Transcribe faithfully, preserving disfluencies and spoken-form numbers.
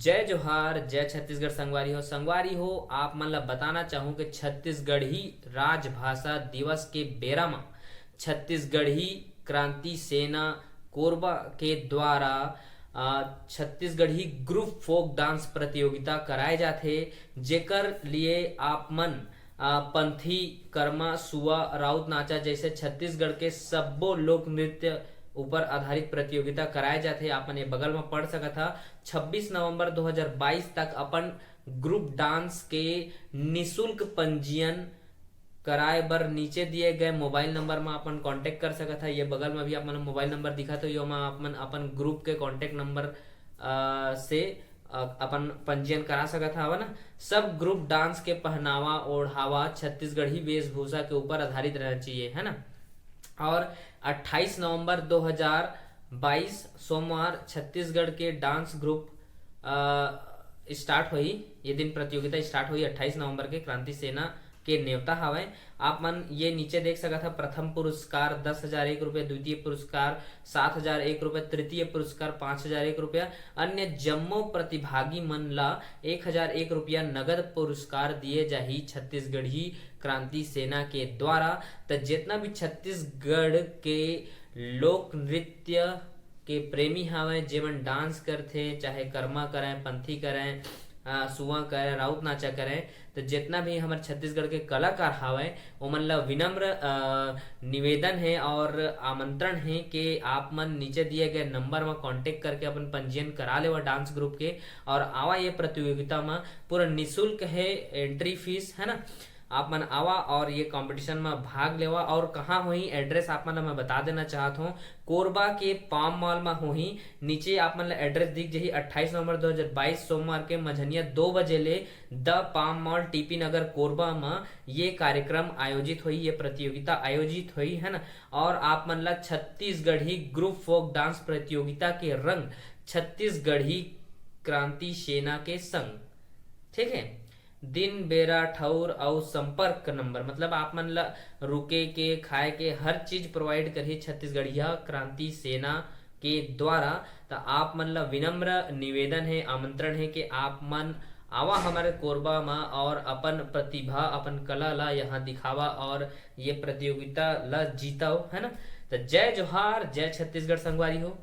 जय जोहार, जय छत्तीसगढ़ संगवारी हो। संगवारी हो, आप मन ला बताना चाहूँ कि छत्तीसगढ़ी राजभाषा दिवस के बेरा म छत्तीसगढ़ी क्रांति सेना कोरबा के द्वारा, अ, छत्तीसगढ़ी group folk dance प्रतियोगिता कराए जाथे, जेकर लिए आप मन, अ, पंथी, कर्मा, सुआ, राउत नाचा जैसे छत्तीसगढ़ के सब्बो लोक नृत्य ऊपर आधारित प्रतियोगिता कराए जाथे। आप मन ये बगल म पढ़ सकत हा, छब्बीस नवंबर दो हज़ार बाईस तक अपन group dance के निशुल्क पंजीयन कराए बर नीचे दिए गए मोबाइल नंबर म अपन contact कर सकत हा। ये बगल म भी आप मन मोबाइल नंबर दिखत हो, यो म आप मन अपन group के contact नंबर, अ, से, अ, अपन पंजीयन करा सकत हव ना। सब group dance के पहनावा ओढ़ावा छत्तीसगढ़ी वेशभूषा के ऊपर आधारित रहना चाहिए, है ना। और अट्ठाईस नवंबर दो हज़ार बाईस सोमवार छत्तीसगढ़ के dance group, अ, start होही। ये दिन प्रतियोगिता start होही अट्ठाईस नवंबर के क्रांति सेना के नेवता हवय। आप मन ये नीचे देख सकत ह, प्रथम पुरस्कार दस हजार एक रुपया, द्वितीय पुरस्कार सात हजार एक रुपया, तृतीय पुरस्कार पाँच हजार एक रुपया। अन्य जम्मो प्रतिभागी मन ला एक हजार एक रुपया नगद पुरस्कार दिए जाही छत्तीसगढ़ी क्रांति सेना के द्वारा। त जितना भी छत्तीसगढ़ के लोक नृत्य के प्रेमी हावय, जेमन dance करथे, चाहे कर्मा करय, पंथी करय, अ, सुआ करय, राउत नाचा करय, तो जितना भी हमर छत्तीसगढ़ के कलाकार हावय, ओमन ला विनम्र, अ, निवेदन हे और आमंत्रण हे कि आप मन नीचे दिए गए नंबर म contact करके अपन पंजीयन करा लेवा dance group के और आवा ये प्रतियोगिता म। पूरा निशुल्क हे entry fees, है ना। आप मन आवा और ये competition म भाग लेवा। और कहाँ होही address आप मन ला मैं बता देना चाहत हूँ, कोरबा के पाम मॉल म होही। नीचे आप मन ला address दिख जाही, अट्ठाईस नवंबर दो हज़ार बाईस सोमवार के मझनिया दो बजे ले द पाम मॉल, टीपी नगर, कोरबा म ये कार्यक्रम आयोजित होही, ये प्रतियोगिता आयोजित होही, है ना। और आप मन ला छत्तीसगढ़ी group folk dance प्रतियोगिता के रंग छत्तीसगढ़ी क्रांति सेना के संग, ठीक है। दिन, बेरा, ठउर अउ संपर्क नंबर, मतलब आप मन ला रुके के, खाए के, हर चीज provide करही छत्तीसगढ़िया क्रांति सेना के द्वारा। त आप मन ला विनम्र निवेदन हे, आमंत्रण हे कि आप मन आवा हमारे कोरबा म और अपन प्रतिभा, अपन कला ला यहाँ दिखावा और ये प्रतियोगिता ला जीतव, है ना। त जय जोहार, जय छत्तीसगढ़ संगवारी हो।